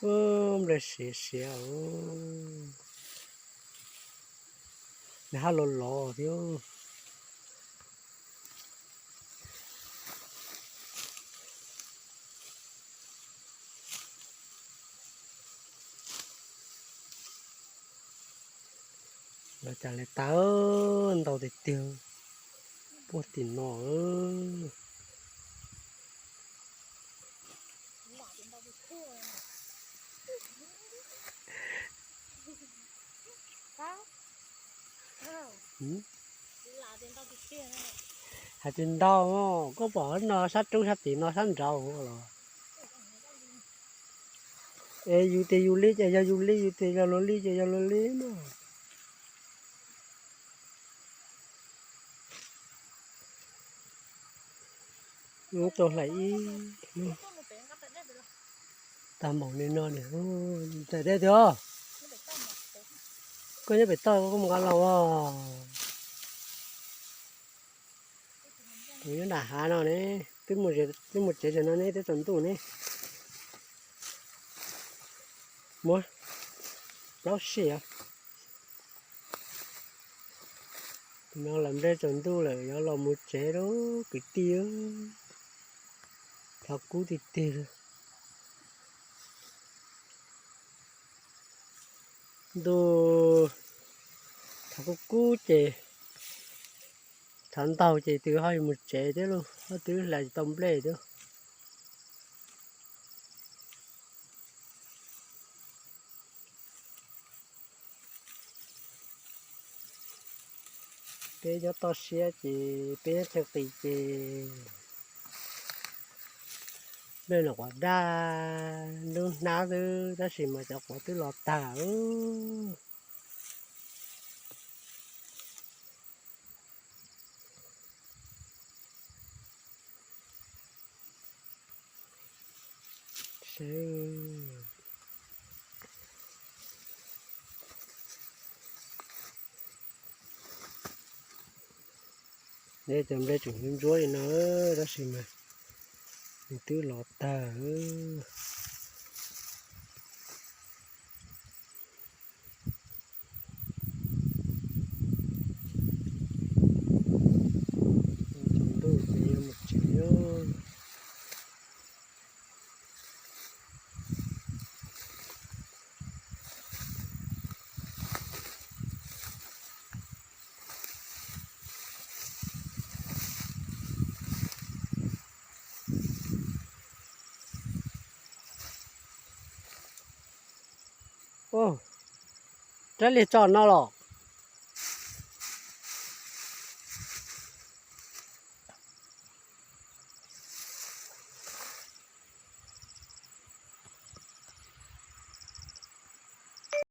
Ub, nplej siav siav, nws haj los los thiab. Los cas li tag, ntau tiag tiag, puag tim no. Hais tsis ntau, koj pom no sab roob sab tim no sab nraud los. Es yus tias yus li ces yog yus li, yus tias yog luag li ces yog luag li mas. Ub, tau hlais ib tag npaum li no nws hlais dej tiag. Koj nyob pem toj koj mus nqa los os. Kuv nyob nram hav no ne, twb mus tsev tam no ne, twb tsaus ntuj ne. Muab plaub sij os. No los nplej tsaus ntuj lawm, yuav los mus tsev lawm kwv tij. Thov kub tiag tiag li. Ntuj, thov kub kub ces, thov ntaug ces twb ho yuav mus tsev thiab lauj, ho twb hlais tsis tau nplej thiab. Peb nyob toj siab ces peb nyob chaw qis ces nplej no quav daj, ntuj hnab xwb tab sis mas cov quav twb los tag. Nej cov nplej tseem ntsuab ntsuab li no tab sis mas nws twb los tag. Tsaus ntuj ces yuav mus tsev. Rab liag tso no los.